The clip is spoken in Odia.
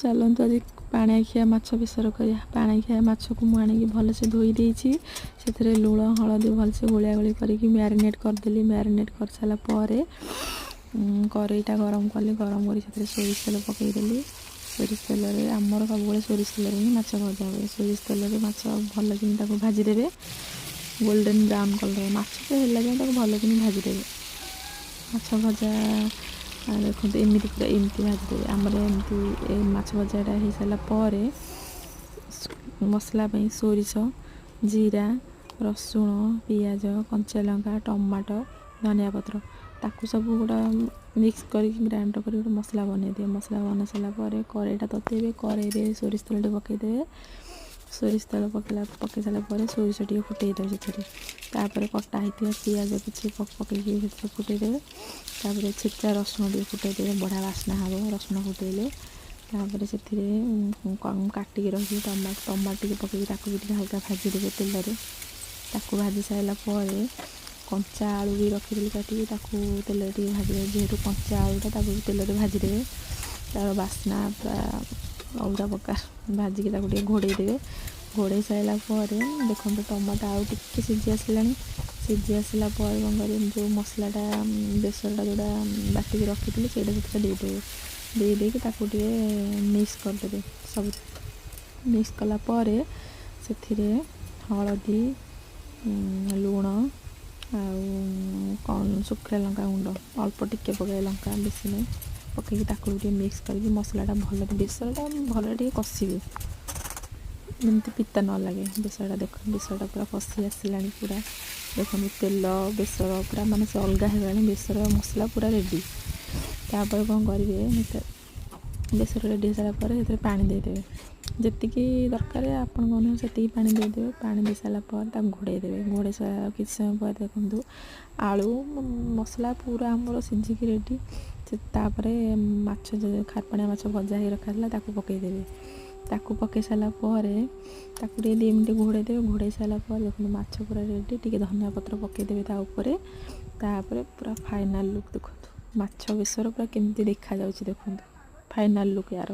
ଚାଲନ୍ତୁ, ଆଜି ପାଣିଖିଆ ମାଛ ବେସର କରିବା। ପାଣିଖିଆ ମାଛକୁ ମୁଁ ଆଣିକି ଭଲସେ ଧୋଇ ଦେଇଛି। ସେଥିରେ ଲୁଣ, ହଳଦୀ ଭଲସେ ଗୋଳିଆ ଗୋଳି କରିକି ମ୍ୟାରିନେଟ୍ କରିଦେଲି। ମ୍ୟାରିନେଟ୍ କରିସାରିଲା ପରେ କରେଇଟା ଗରମ କଲି। ଗରମ କରି ସେଥିରେ ସୋରିଷ ତେଲ ପକାଇଦେଲି। ସୋରିଷ ତେଲରେ, ଆମର ସବୁବେଳେ ସୋରିଷ ତେଲରେ ହିଁ ମାଛ ଭଜା ହୁଏ। ସୋରିଷ ତେଲରେ ମାଛ ଭଲ କିନି ତାକୁ ଭାଜିଦେବେ। ଗୋଲ୍ଡେନ୍ ବ୍ରାଉନ୍ କଲର୍ ମାଛ ତ ହେଲା ଯାଏଁ ତାକୁ ଭଲ କିନି ଭାଜିଦେବେ। ମାଛ ଭଜା ଦେଖନ୍ତୁ, ଏମିତି ପୁରା ଏମିତି ଭାଜିଦେବେ। ଆମର ଏମିତି ଏ ମାଛ ଭଜାଟା ହେଇସାରିଲା ପରେ ମସଲା ପାଇଁ ସୋରିଷ, ଜିରା, ରସୁଣ, ପିଆଜ, କଞ୍ଚା ଲଙ୍କା, ଟମାଟୋ, ଧନିଆ ପତ୍ର, ତାକୁ ସବୁ ଗୋଟା ମିକ୍ସ କରିକି, ଗ୍ରାଇଣ୍ଡର କରିକି ଗୋଟେ ମସଲା ବନେଇଦେବେ। ମସଲା ବନେଇ ସାରିଲା ପରେ କରେଇଟା ତତେଇବେ। କରେଇରେ ସୋରିଷ ତେଲ ଟିକେ ପକାଇଦେବେ। ସୋରିଷ ତେଲ ପକାଇ ସାରିଲା ପରେ ସୋରିଷ ଟିକେ ଫୁଟେଇ ଦେବେ ସେଥିରେ। ତାପରେ କଟା ହେଇଥିବା ପିଆଜ କିଛି ପକେଇକି ସେଥିରେ ଫୁଟେଇ ଦେବେ। ତାପରେ ଛେଚା ରସୁଣ ଟିକେ ଫୁଟେଇ ଦେବେ। ବଢ଼ିଆ ବାସ୍ନା ହେବ ରସୁଣ ଫୁଟେଇଲେ। ତାପରେ ସେଥିରେ କାଟିକି ରଖିବେ ଟମାଟୋ। ଟମାଟୋ ଟିକେ ପକେଇକି ତାକୁ ବି ଟିକେ ହାଲକା ଭାଜିଦେବେ ତେଲରେ। ତାକୁ ଭାଜି ସାରିଲା ପରେ କଞ୍ଚା ଆଳୁ ବି ରଖିଦେଲି କାଟିକି, ତାକୁ ତେଲରେ ଟିକେ ଭାଜିଦେବେ। ଯେହେତୁ କଞ୍ଚା ଆଳୁଟା, ତାକୁ ବି ତେଲରେ ଭାଜିଦେବେ। ତା'ର ବାସ୍ନା ପୁରା ଅଲଗା ପ୍ରକାର। ଭାଜିକି ତାକୁ ଟିକେ ଘୋଡ଼େଇ ଦେବେ। ଘୋଡ଼େଇ ସାରିଲା ପରେ ଦେଖନ୍ତୁ, ଟମାଟୋ ଆଉ ଟିକେ ସିଝି ଆସିଲାଣି। ସିଝି ଆସିଲା ପରେ କ'ଣ କରିବେ? ଯେଉଁ ମସଲାଟା, ବେସରଟା ଯେଉଁଟା ବାଟିକି ରଖିଥିଲି, ସେଇଟା ସେଥିରେ ଦେଇଦେବେ। ଦେଇ ଦେଇକି ତାକୁ ଟିକେ ମିକ୍ସ କରିଦେବେ। ସବୁ ମିକ୍ସ କଲା ପରେ ସେଥିରେ ହଳଦୀ, ଲୁଣ ଆଉ କ'ଣ ଶୁଖିଲା ଲଙ୍କା ଗୁଣ୍ଡ ଅଳ୍ପ ଟିକେ ପକାଇବେ। ଲଙ୍କା ବେଶୀ ନାହିଁ। ପକାଇକି ତାକୁ ଟିକେ ମିକ୍ସ କରିକି ମସଲାଟା ଭଲରେ, ବେସରଟା ଭଲରେ ଟିକେ କଷିବେ, ଯେମିତି ପିତା ନ ଲାଗେ ବେସରଟା। ଦେଖନ୍ତୁ, ବେସରଟା ପୁରା କଷି ଆସିଲାଣି ପୁରା। ଦେଖନ୍ତୁ, ତେଲ ବେସର ପୁରା ମାନେ ସେ ଅଲଗା ହେଇଗଲାଣି। ବେସର ମସଲା ପୁରା ରେଡ଼ି। ତାପରେ କ'ଣ କରିବେ? ବେସର ରେଡ଼ି ହେଇସାରିଲା ପରେ ସେଥିରେ ପାଣି ଦେଇଦେବେ। ଯେତିକି ଦରକାର ଆପଣଙ୍କ ଅନୁସାରେ ସେତିକି ପାଣି ଦେଇଦେବେ। ପାଣି ଦେଇସାରିଲା ପରେ ତାକୁ ଘୋଡ଼େଇ ଦେବେ। ଘୋଡ଼େଇ ସାରିଲା କିଛି ସମୟ ପରେ ଦେଖନ୍ତୁ, ଆଳୁ ମସଲା ପୁରା ଆମର ସିଝିକି ରେଡ଼ି। ତାପରେ ମାଛ, ଯେଉଁ ଖାରପାଣିଆ ମାଛ ଭଜା ହେଇକି ରଖାଥିଲା, ତାକୁ ପକାଇଦେବେ। ତାକୁ ପକାଇ ସାରିଲା ପରେ ତାକୁ ଟିକେ 2 ମିନିଟ୍ ଘୋଡ଼େଇ ଦେବେ। ଘୋଡ଼େଇ ସାରିଲା ପରେ ଦେଖନ୍ତୁ, ମାଛ ପୁରା ରେଡ଼ି। ଟିକେ ଧନିଆ ପତ୍ର ପକାଇଦେବେ ତା ଉପରେ। ତାପରେ ପୁରା ଫାଇନାଲ୍ ଲୁକ୍ ଦେଖନ୍ତୁ, ମାଛ ବେସର ପୁରା କେମିତି ଦେଖାଯାଉଛି ଦେଖନ୍ତୁ, ଫାଇନାଲ୍ ଲୁକ୍ ୟାର।